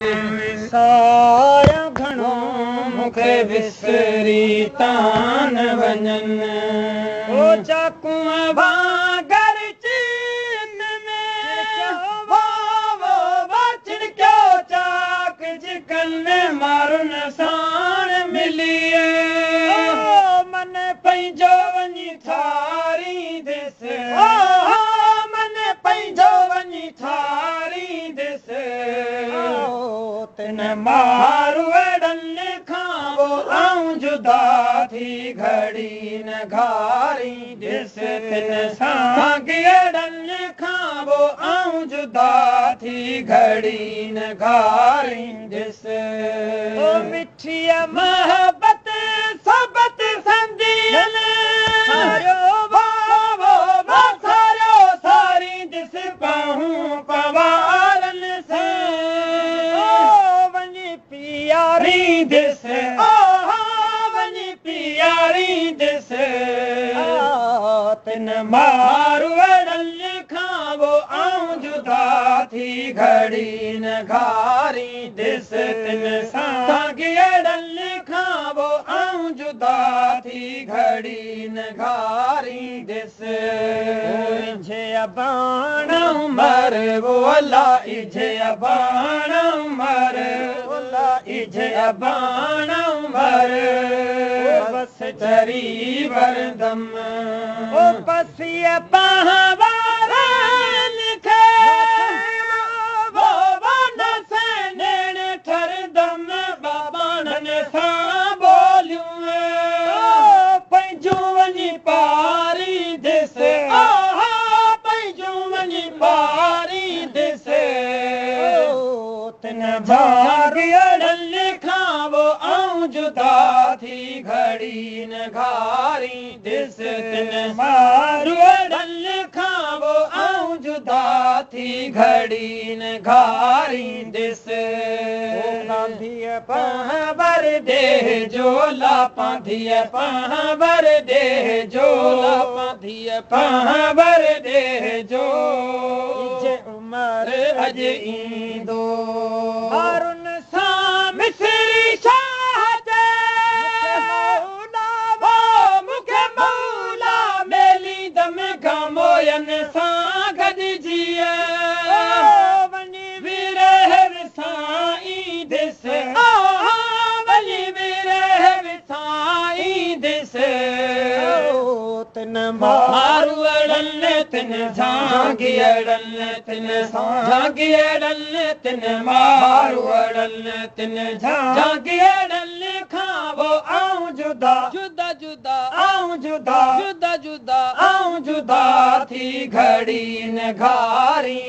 وساريان گهڻو مون کي وسري تان نه وڃن. او چاڪون وانگر چين ۾، واو ڇڻڪيو چاڪ جڪن مارن ساڻ ملي. او من پنهنجو وڃي ٺاريندس، من پنهنجو وڃي ٺاريندس. تن ماروئڙن کان پوءِ آئون جدا ٿي گهڙي نه گهاريندس. تن سانگيئڙن کان پوءِ آئون جدا ٿي گهڙي نه گهاريندس. او مٺيءَ محبت صحبت سندين ساريو ساريو ساريندس پهون پوارن سان. وڃي پياريندس، وڃي پياريندس. تن ماروئڙن کان پوءِ آئون جدا ٿي گهڙي نه گهاريندس. تن سانگيئڙن کان پوءِ آئون جدا ٿي گهڙي نه گهاريندس. اجهي اباڻ عمر وولا، اجهي اباڻ عمر وولا، اجهي اباڻ عمر بس چري وردم. او پسيءَ پهوارن کي نيڻ ٺردم باباڻن سان ٻوليون پنهنجون وڃي پاريندس، پنهنجون وڃي پاريندس. تن ڀاڳيئڙن کان پوءِ آئون جدا ٿي گهڙي نه گهاريندس. تن ماروئڙن کان پوءِ آئون جدا ٿي گهڙي نه گهاريندس. پانڌيءَ پهبر ديهه جولا، پانڌيءَ پهبر ديهه جولا، پانڌيءَ پهبر ديهه جو. عمر اڄ ايندو مارن سان مصري شاهه جي، مون کي مولا ميليندم گاموين سان گڏجي. وڃي ورهه وسائيندس، وڃي ورهه وسائيندس. تن ماروئڙن تن جهانگيئڙن تن جهانگيئڙن تن ماروئڙن تن جهانگيئڙن کان پوءِ آئون جدا جدا جدا آئون جدا جدا جدا آئون جدا ٿي گهڙي نه گهاري.